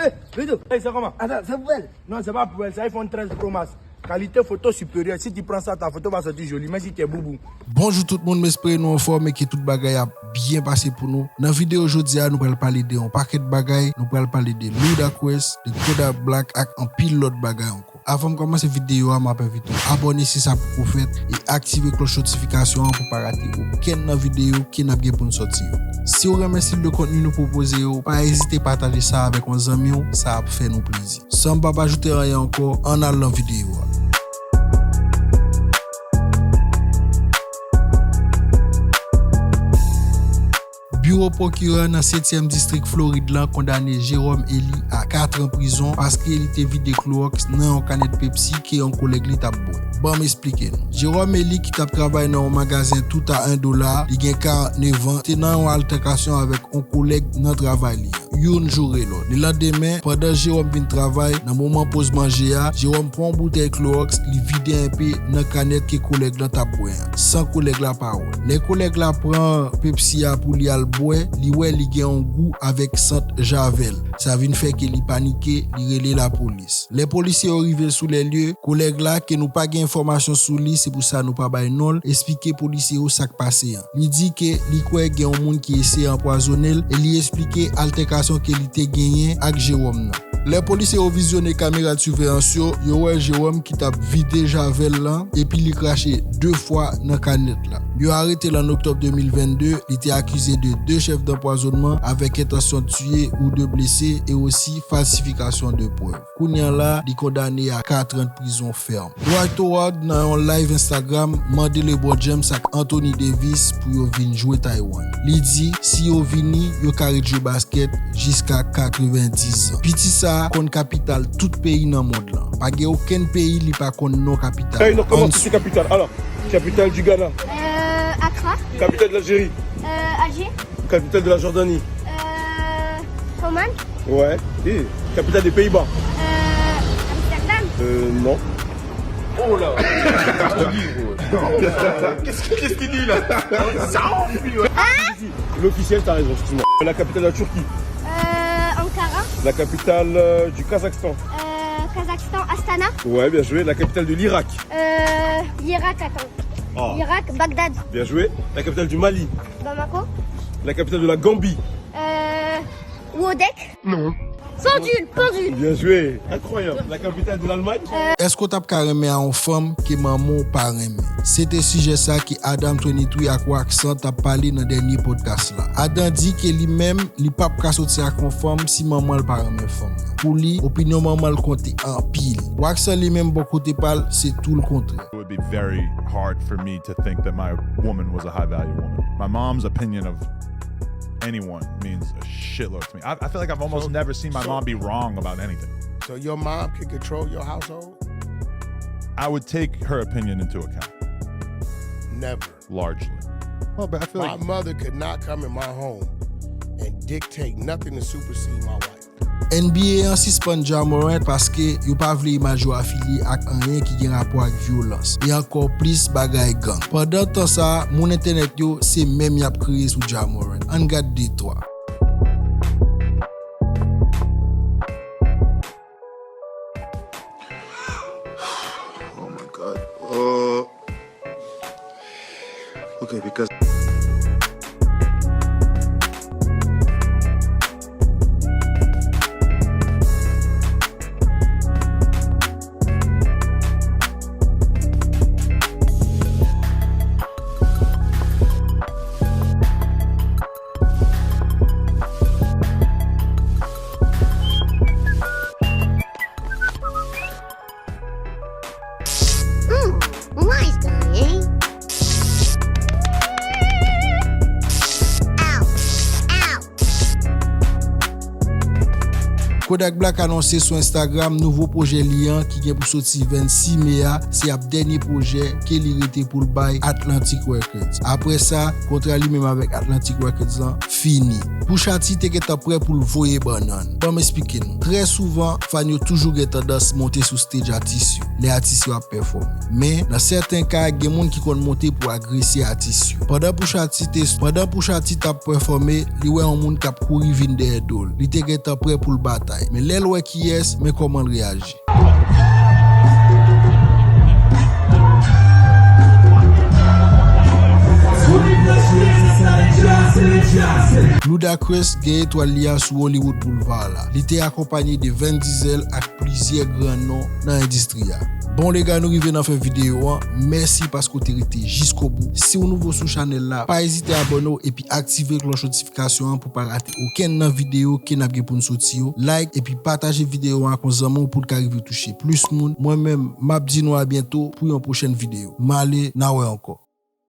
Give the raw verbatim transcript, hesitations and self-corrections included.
Eh, Vito. Hey, c'est comment? Attends, c'est pour elle. Non, c'est pas pour elle, ça, iPhone treize Pro Max. Qualité photo supérieure. Si tu prends ça, ta photo va sortir jolie, même si tu es boubou. Bonjou tout moun, m espere nou anfòm e ke tout bagay ap byen pase pou nou. Nan videyo jodi a, nou pral pale de yon pakèt bagay, nou pral pale de Ludacris, de Kodak Black ak anpil lòt bagay ankò. Avan m kòmanse videyo a, m ap envite w abòne si sa poko fèt e aktive klòch notifikasyon an pou pa rate okenn nan videyo ke n ap gen pou n sòti yo. Si w renmen stil de kontni nou pwopoze yo, pa ezite pataje sa avèk yon zanmi w, sa ap fè nou plezi. San m p ap ajoute anyen ankò, ann al nan videyo a. Biwo pwokirè nan setyèm distrik Florid lan kondane Jérôme Elie a kat an prizon paske li te vide klowòks nan yon kanèt Pepsi ke yon kolèg li t ap bwè. Ban m esplike nou. Jérôme Elie ki t ap travay nan yon magazen tout a en dola, li gen karantnèf an, te nan yon altèkasyon avèk yon kolèg nan travay li an. Youn joure lòt. Lelandèmen, pandan Jérôme vin travay, nan moman poz manje a, Jérôme pran yon boutèy klowòks, li vide enpe nan kanèt ke kolèg lan t ap bwè an, san kolèg la pa wè. Lè kolèg la pran Pepsi a pou li al bwè, li wè li gen yon gou avèk sant Javel. Sa vin fè ke li panike, li rele lapolis. Lè polisye yo rive sou lè lye, kolèg la, ke nou pa gen enfòmasyon sou li, se pou sa nou pa bay non l, esplike polisye yo sa k pase an. Li di ke li kwè gen yon moun ki eseye anpwazonnen l e li esplike altèkasyon ke li te genyen ak Jérôme nan. Lè polisye yo vizyone kamera de siveyans yo, yo wè Jérôme ki t ap vide Javel lan epi li krache de fwa nan kanèt la. Yo arete l an oktòb de mil vennde, li te akize de de chèf d'anpwazonnman avèk entansyon de tiye ou de blese e osi falsifikasyon de prèv. Kounye a la, li kondane a kat an prizon fèm. Dwight Howard, nan yon live Instagram, mande LeBron James ak Anthony Davis pou yo vin jwe Taiwan. Li di, si yo vini, yo ka ret jwe baskèt jiska katrevenndis an. Piti sa a konn kapital tout peyi nan mond lan. Pa gen okenn peyi li pa konn non kapital. Hey, non, comment c'est capitale? Alors, capitale du Ghana. Euh, Accra. Capitale de l'Algérie. Euh, Alger. Capitale de la Jordanie. Euh, Oman. Ouais. Et capitale des Pays-Bas. Euh, Amsterdam. Euh, non. Oh là. Qu'est-ce qu'il dit, gros? Qu'est-ce qu'il dit là? Ça, on fuit, ouais. Hein? L'officiel, t'as raison, excuse-moi. La capitale de la Turquie. Euh, Ankara. La capitale, euh, du Kazakhstan. Euh, Kazakhstan, Astana. Ouais, bien joué. La capitale de l'Irak. Euh, Irak, attends. Oh. Irak, Bagdad. Bien joué. La capitale du Mali. Bamako. La capitale de la Gambie. Euh, Wodek. Non. Pandul, Pandul. Bien joué. Incroyable. La capitale de l'Allemagne. Èske w t ap ka renmen a yon fanm ke manman w pa renmen? Se te sijè sa ke Adam twenty-three ak Waxan t ap pale nan dènye podcast la. Adam di ke li menm, li p ap ka soti ak yon fanm si manman l pa renmen fanm nan. Pou li, opinyon manman l konte anpil. Waxan li menm bò kote pa l, se tou l kontrè. It would be very hard for me to think that my woman was a high value woman. My mom's opinion of anyone means a shitload to me. I, I feel like I've almost So- never seen my so- mom be wrong about anything. So your mom can control your household? I would take her opinion into account. Never. Largely. Well, but I feel My like mother could not come in my home and dictate nothing to supersede my wife. N B A an sispann Ja Morant paske yo pa vle imaj yo afilye ak anyen ki gen rapò ak vyolans e ankò plis bagay gang. Pandan tan sa a, moun entènèt yo se menm y ap kriye sou Ja Morant. Ann gad de twa. Oh my God. Uh, okay, because Mm, nice guy, eh? Ow, ow. Kodak Black anonse sou Instagram nouvo pwojè li an ki gen pou soti vennsis me a, se ap dènye pwojè ke li rete pou l bay Atlantic Records. Apre sa, kontra li menm avèk Atlantic Records lan fini. Pusha T te gentan prè pou l voye bannann. Ban m esplike nou. Trè souvan, fan yo toujou gen tandans monte sou stage atis yo, lè atis yo ap pèfòme. Men, nan sèten ka, gen moun ki konn monte pou agrese atis yo. Pandan Pusha T te, pandan Pusha T t ap pèfòme, li wè yon moun k ap kouri vin dèyè do l. Li te gentan prè pou l batay. Men lè l wè kiyès, men kòman l reyaji. Ludacris gen etwal li a sou Hollywood Boulevard la. Li te akonpanye de Vin Diesel ak plizyè gran non nan endistri a. Bon lega, nou rive nan fen videyo an. Mèsi paske w te rete jiskobou. Si w nouvo sou chanèl la, pa ezite abòne w epi aktive klòch notifikasyon an pou pa rate okenn nan videyo ke n ap gen pou n soti yo. Like epi pataje videyo an ak yon zanmi w pou l ka rive touche plis moun. Mwen menm, m ap di nou a byento pou yon pwochèn videyo. M ale, n a wè ankò.